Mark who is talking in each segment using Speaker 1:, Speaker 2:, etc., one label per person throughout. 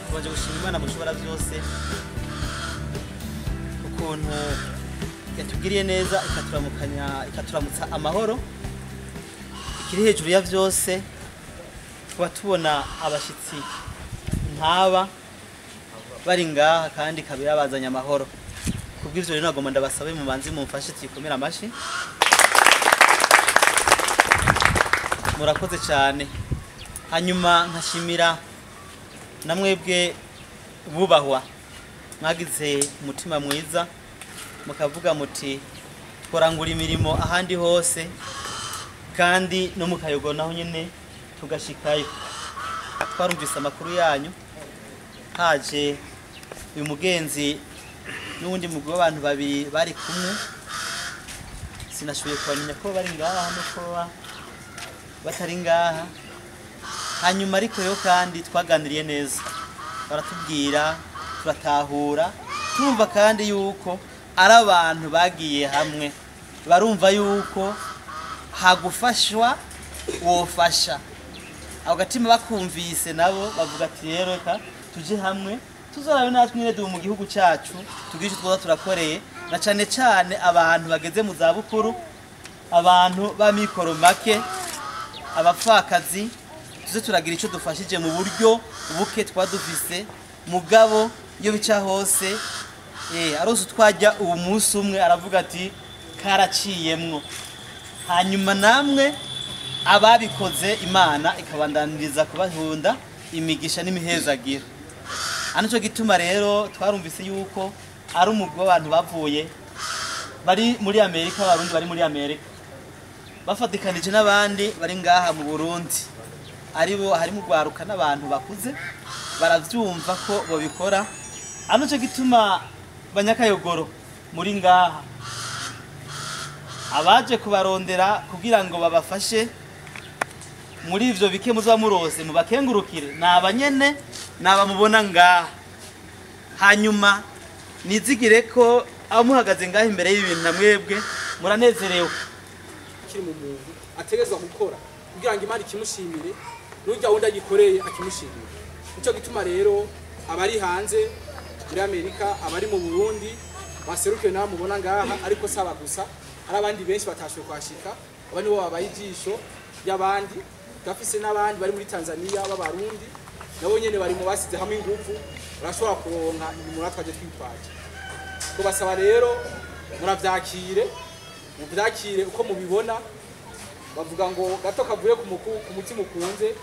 Speaker 1: Tubanje gushima Imana mushobora byose ukuntu yatugiriye neza ikaturamukanya ikaturamutsa amahoro. Ikiri hejuru ya byose kuba tubona abashitsi nk'aba bari ngaha kandi kabira bazanye amahoro. Kubw'ivyo rero nagomba ndabasabe mubanze mumfashe tuyikomera amashi. Murakoze cyane. Hanyuma nkashimira namwebwe bubahwa mwagize umutima mwiza mukavuga muti tworangura imirimo ahandi hose kandi no mukayogo naho nyene tugashikayo. Twarumvise amakuru yanyu, haje uyu mugenzi n'uwundi mugwi w'abantu babiri bari kumwe, sinashoboye kubamenya ko bari ngaha no ko batari ngaha. Hanyuma ariko yo kandi twaganiriye neza, baratubwira turatahura, turumva kandi yuko ari abantu bagiye hamwe, barumva yuko hagufashwa wofasha. Ako gatima bakumvise nabo bavuga ati rero reka tuje hamwe tuzorabe natwe nyene dubu mu gihugu cacu tugire ico twoza turakoreye, na cane cane abantu bageze mu zabukuru, abantu b'amikoro make, abapfakazi, tuze turagira ico dufashije mu buryo buke twadufise. Mugabo iyo bica hose arose twajya uwo munsi umwe aravuga ati karaciyemwo. Hanyuma namwe ababikoze Imana ikabandaniriza kubahunda imigisha n'imihezagiro. Anico gituma rero twarumvise yuko ari umugwi w'abantu bavuye bari muri Amerika, abarundi bari muri Amerika bafatikanije n'abandi bari ngaha mu Burundi, aribo harimo gwaruka n'abantu bakuze baravyumva ko bobikora. Anico gituma banyakayogoro muri ngaha abaje kubarondera kugira ngo babafashe muri ivyo bike muzoba murose mubakengurukire, nabanyene nabamubona ngaha. Hanyuma nizigire ko aho muhagaze ngaha imbere y'ibintu namwebwe muranezerewe.
Speaker 2: Kiri mu muntu ategezwa gukora kugira ngo Imana ikimushimire, n'urya wundi agikoreye akimushimire. Nico gituma rero abari hanze muri Amerika, abari mu Burundi baserukiye nabo mubona ngaha, ariko saba gusa hari abandi benshi batashoboye kuhashika, aba nibo babaye ijisho ry'abandi. Turafise n'abandi bari muri Tanzania b'abarundi nabo nyene bari mu basize hamwe ingufu, barashobora kuronka ibintu twaje twitwaje. Kubasaba rero muravyakire, muvyakire uko mubibona. Bavuga ngo gato kavuye ku mutima ukunze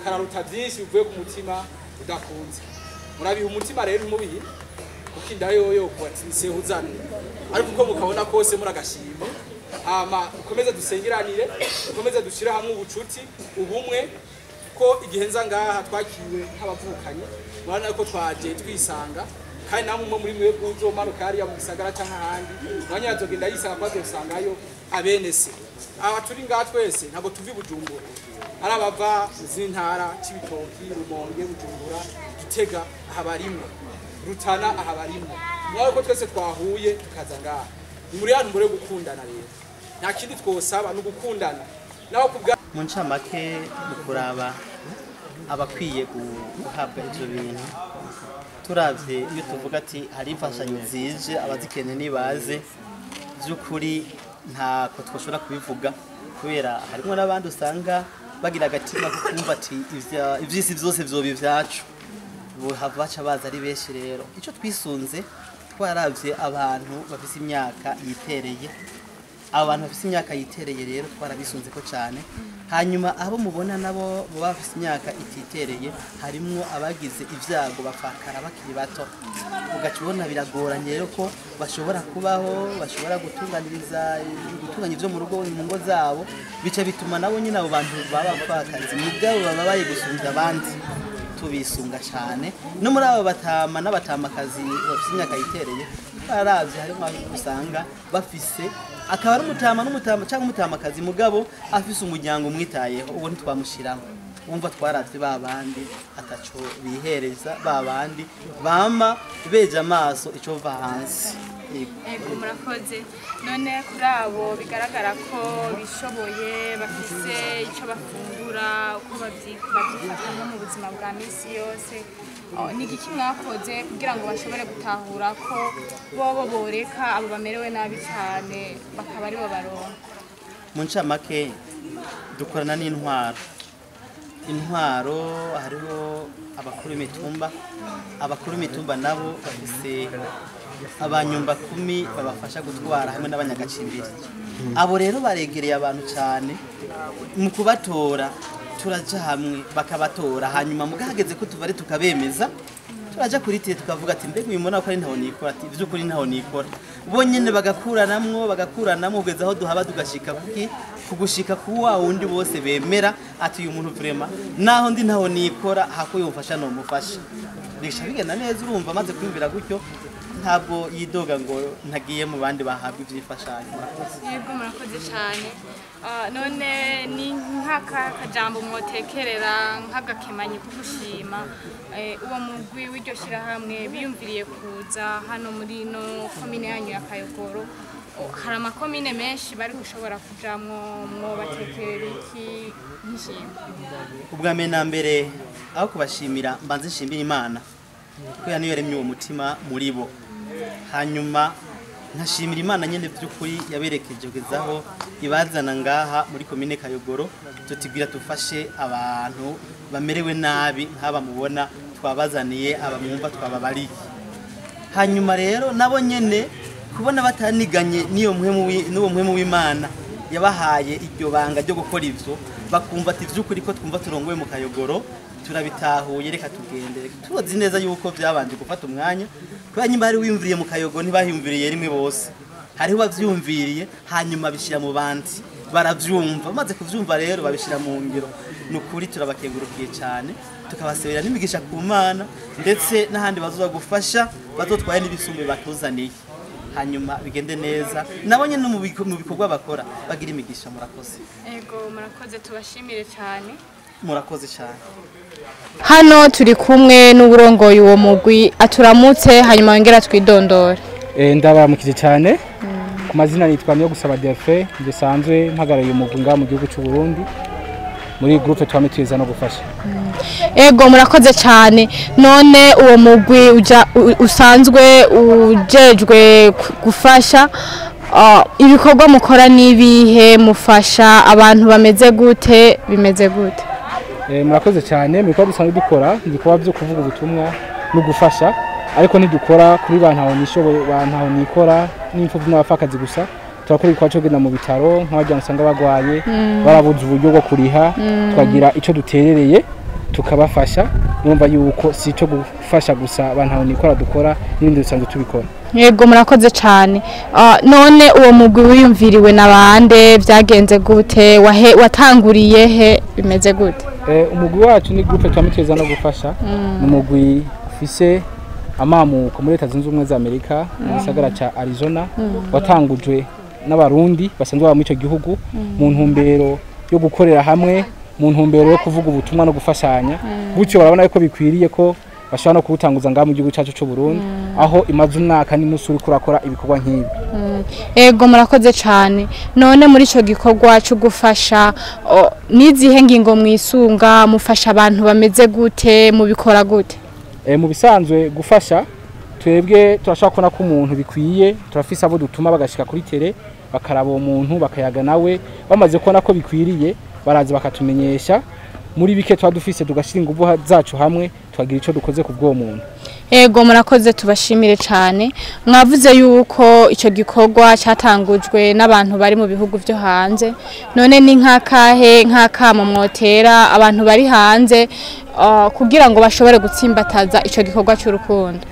Speaker 2: kararuta byinshi bivuye ku mutima udakunze. Murabiha umutima rero ntimubihe, kuko inda yoyo kubatsisehuzane, ariko uko mukabona kose muragashima. Hama ukomeze dusengeranire, ukomeze dushire hamwe ubucuti, ubumwe, ko igihe nza ngaha twakiwe nk'abavukanyi, murabona ko twaje twisanga, kandi namwe umwe muri mwebwe uzomanuka hariya mu gisagara canke ahandi, mwanya azogenda yisanga ko azosangayo abene se. Aba turi ngaha twese ntabwo tuva i Bujumbura, ari abava mu zindi ntara, Cibitoki, Rumonge, Bujumbura, Gitega, aha barimwo, Rutana, aha barimwo. Murabona ko twese twahuye tukaza ngaha. Ni muri ya ntumbero yo gukundana rero, nta kindi twosaba ni ugukundana. Naho kubwa
Speaker 1: mu ncamake mu kuraba abakwiye guhabwa ivyo bintu, turavye iyo tuvuga ati hari imfashanyo zije abazikeneye nibaze, by'ukuri ntako twoshobora kubivuga kubera harimo n'abandi usanga bagira agatima ko kumva ati ivyisi vyose vyoba ivyacu, bohava baca baza ari benshi. Rero ico twisunze twaravye abantu bafise imyaka yitereye, abantu bafise imyaka yitereye rero twarabisunze ko cyane. Hanyuma abo mubona nabo baba bafise imyaka ititereye harimwo abagize ivyago bafakara bakiri bato, ugaca ubona biragoranye rero ko bashobora kubaho, bashobora gutunganiriza gutunganya ivyo mu rugo mu ngo zabo, bica bituma nabo nyine abo bantu baba bafakazi mugabo baba bayi gusumvya abandi tubisunga cyane. No muri abo batama n'abatamakazi bafise imyaka yitereye baravye harimo usanga bafise akaba ari umutama n'umutama cyangwa umutamakazi mugabo afise umuryango umwitayeho, uwo ntitwamushiramo. Wumva twaravye babandi ataco bihereza, babandi bama beje amaso ico va hanze.
Speaker 3: Ego, murakoze. None kuri abo bigaragara ko bishoboye, bafise icyo bafungura, uko babyifatamo mu buzima bwa misi yose, ni igiki mwakoze kugira ngo bashobore gutahura ko bobo boreka abo bamerewe nabi cyane bakaba aribo baronka?
Speaker 1: Mu ncamake, dukorana n'intwaro. Intwaro, hariho abakuru b'imitumba. Abakuru b'imitumba nabo bafise abanyumba kumi babafasha gutwara hamwe n'abanyagacimbiri. Abo rero baregereye abantu cyane mu kubatora. Turaja hamwe bakabatora, hanyuma mugahageze ko tubare tukabemeza, turaja kuri tele tukavuga ati: "Mbega uyu mubona ko ari ntaho nikora?" Ati: "By'ukuri ntaho nikora." Bo nyene bagakuranamwo kugeza aho duhaba tugashika kuki kugushika ku wa wundi bose bemera ati: "Uyu muntu vraiment, naho ndi ntaho nikora, hako yumfasha no mufasha." Bigasha bigenda neza. Urumva, amaze kwiyumvira gutyo, ntabwo yidoga ngo ntagiye mu bandi bahabwa ivyifashanyo. Murakoze.
Speaker 3: Yego, murakoze cyane. None ni nk'aka kajambo mwotekerera nk'agakemanyi ko gushima uwo mugwi w'iryo shyirahamwe biyumviriye kuza hano muri ino komine yanyu ya Kayogoro? Hari amakomine menshi bari gushobora kujamwo, mwobatekerera iki nk'ishimwe?
Speaker 1: Ubwa mbere na mbere, aho kubashimira, mbanze nshimira Imana kuko niyo yaremye uwo mutima muri bo. Hanyuma nkashimira Imana nyine by'ukuri yaberekeje kugezaho ibazana ngaha muri komine Kayogoro, tutibwira tufashe abantu bamerewe nabi nk'aba mubona twabazaniye, abamwumva twababariye. Hanyuma rero nabo nyene kubona bataniganye n'iyo mpwemu n'uwo mpwemu w'Imana yabahaye iryo banga ryo gukora ivyo, bakumva ati: "Vy'ukuri ko twumva turongoye mu Kayogoro, turabitahuye, reka tugende." Tuzi neza yuko byabanje gufata umwanya, kubera nyimba hari wiyumviriye mu Kayogoro, ntibahiyumviriye rimwe bose. Hariho bavyumviriye, hanyuma bishyira mu bandi, baravyumva. Bamaze kuvyumva rero babishyira mu ngiro. Ni ukuri turabakengurukiye cyane, tukabasabira n'imigisha ku Mana, ndetse n'ahandi bazoza gufasha bazotwaye n'ibisumbuye batuzaniye, hanyuma bigende neza. Nabo nyene no mu bikorwa bakora bagira imigisha. Murakoze.
Speaker 3: Ego, murakoze, tubashimire cyane.
Speaker 1: Murakoze cyane.
Speaker 3: Hano turi kumwe n'uburongoye uwo mugwi, aturamutse hanyuma yongera twidondore.
Speaker 2: Ndabaramukije cyane. Ku mazina nitwa Niyo Gusaba Delphin, ngisanzwe mpagarariye umugwi ngaha mu gihugu cy'u Burundi muri groupe Twame Twiza no gufasha.
Speaker 3: Ego, murakoze cyane. None uwo mugwi usanzwe ujejwe gufasha, ibikorwa mukora n'ibihe? Mufasha abantu bameze gute? Bimeze gute?
Speaker 2: Murakoze cyane. Mu bikorwa dusanzwe dukora, ibikorwa byo kuvuga ubutumwa no gufasha, ariko ntidukora kuri ba ntaho nishoboye, ba ntaho nikora n'imfuvyi n'abapfakazi gusa. Turakora ibikorwa cyo kugenda mu bitaro nk'abagira usanga bagwaye, barabuze uburyo bwo kuriha, tukagira ico duterereye tukabafasha. Urumva yuko si ico gufasha gusa ba ntaho nikora dukora, n'ibindi dusanzwe tubikora.
Speaker 3: Yego, murakoze cyane. None uwo mugwi wiyumviriwe na bande? Byagenze gute? Watanguriye he? Bimeze gute?
Speaker 2: Umugwi wacu ni groupe Twame Twiza no gufasha. Ni umugwi ufise amamuko muri Leta Zunze Ubumwe za Amerika, mu gisagara ca Arizona. Watangujwe n'Abarundi basanzwe baba muri ico gihugu mu ntumbero yo gukorera hamwe, mu ntumbero yo kuvuga ubutumwa no gufashanya. Gutyo barabona yuko bikwiriye ko bashobora no kuwutanguza ngaha mu gihugu cyacu c'u Burundi, aho imaze umwaka n'inusu uriko urakora ibikorwa nk'ibi.
Speaker 3: Ego, murakoze cyane. None muri ico gikorwa cyo gufasha, nizihe ngingo mwisunga? Mufasha abantu bameze gute? Mubikora gute?
Speaker 2: Mu bisanzwe gufasha, twebwe turashobora kubona ko umuntu bikwiye, turafise abo dutuma bagashika kuri terrain, bakaraba uwo muntu, bakayaga nawe. Bamaze kubona ko bikwiriye, baraza bakatumenyesha. Muri bike tuba dufise, tugashyira ingufu zacu hamwe, tukagira ico dukoze ku bw'uwo muntu.
Speaker 3: Ego, murakoze, tubashimire cyane. Mwavuze yuko icyo gikorwa cyatangujwe n'abantu bari mu bihugu byo hanze. None ni nk'akahe nk'akamo mwotera abantu bari hanze kugira ngo bashobore gutsimbataza icyo gikorwa cy'urukundo?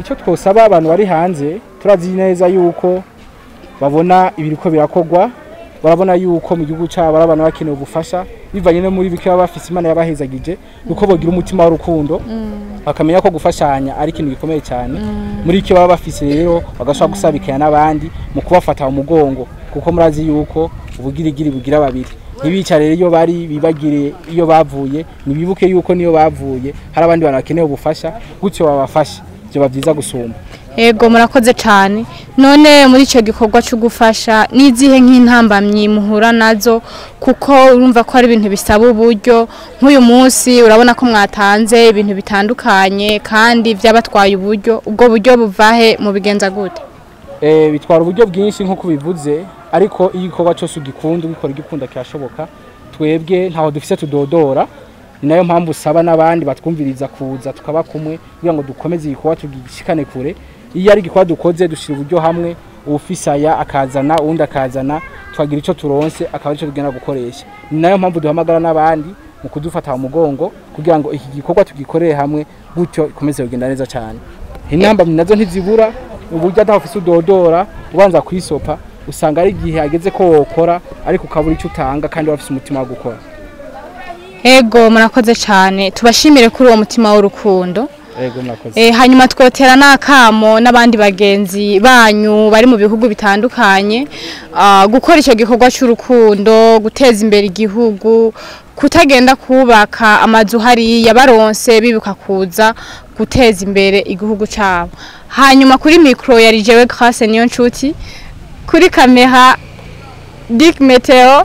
Speaker 2: Icyo twosaba abantu bari hanze, turazi neza yuko babona ibiriko birakorwa, barabona yuko mu gihugu cyabo ari abantu bakeneye ubufasha. Bivanye no muri bike baba bafise Imana yabahezagije, nuko bogira umutima w'urukundo, bakamenya ko gufashanya ari ikintu gikomeye cyane. Muri icyo baba bafise rero, bagashobora gusabikanya n'abandi mu kubafata mu mugongo, kuko murazi yuko ubugirigiri bugira babiri. Ntibicare iyo bari, bibagire iyo bavuye, ntibibuke yuko niyo bavuye hari abandi bantu bakeneye ubufasha. Gutyo babafashe, byoba byiza gusumba.
Speaker 3: Ego, murakoze cyane. None muri icyo gikorwa cyo gufasha, n'izihe nk'intambamyi muhura nazo? Kuko urumva ko ari ibintu bisaba uburyo. Nk'uyu munsi urabona ko mwatanze ibintu bitandukanye kandi byabatwaye uburyo. Ubwo buryo buvahe? Mubigenza gute?
Speaker 2: Bitwara uburyo bwinshi nk'uko bivuze, ariko iyo igikorwa cyose ugikunda, ugikora igikunda, kirashoboka. Twebwe ntaho dufise tudodora. Ni nayo mpamvu usaba n'abandi batwumviriza kuza tukaba kumwe kugira ngo dukomeze igikorwa, tugishikane kure. Iyo ari igikorwa dukoze, dushira uburyo hamwe, uwufise aya akazana, uwundi akazana, tukagira ico turonse, akaba arico tugenda gukoresha. Ni nayo mpamvu duhamagara n'abandi mu kudufata mu mugongo kugira ngo iki gikorwa tugikorere hamwe, gutyo ikomeze kugenda neza cyane. Intambamyi nazo ntizibura. Uburyo ataho ufise udodora, ubanza kwisopa, usanga ari igihe ageze ko wokora ariko ukabura icyo utanga kandi wafise umutima wo gukora.
Speaker 3: Ego, murakoze cyane. Tubashimire kuri uwo mutima w'urukundo.
Speaker 2: Ego, murakoze.
Speaker 3: Hanyuma twotera n'akamo n'abandi bagenzi banyu bari mu bihugu bitandukanye gukora icyo gikorwa cy'urukundo, guteza imbere igihugu, kutagenda kubaka amazu hariya, baronse bibuka kuza guteza imbere igihugu cyabo. Hanyuma kuri micro yari jewe Grace Niyo Nshuti, kuri kamera Dick Meteo.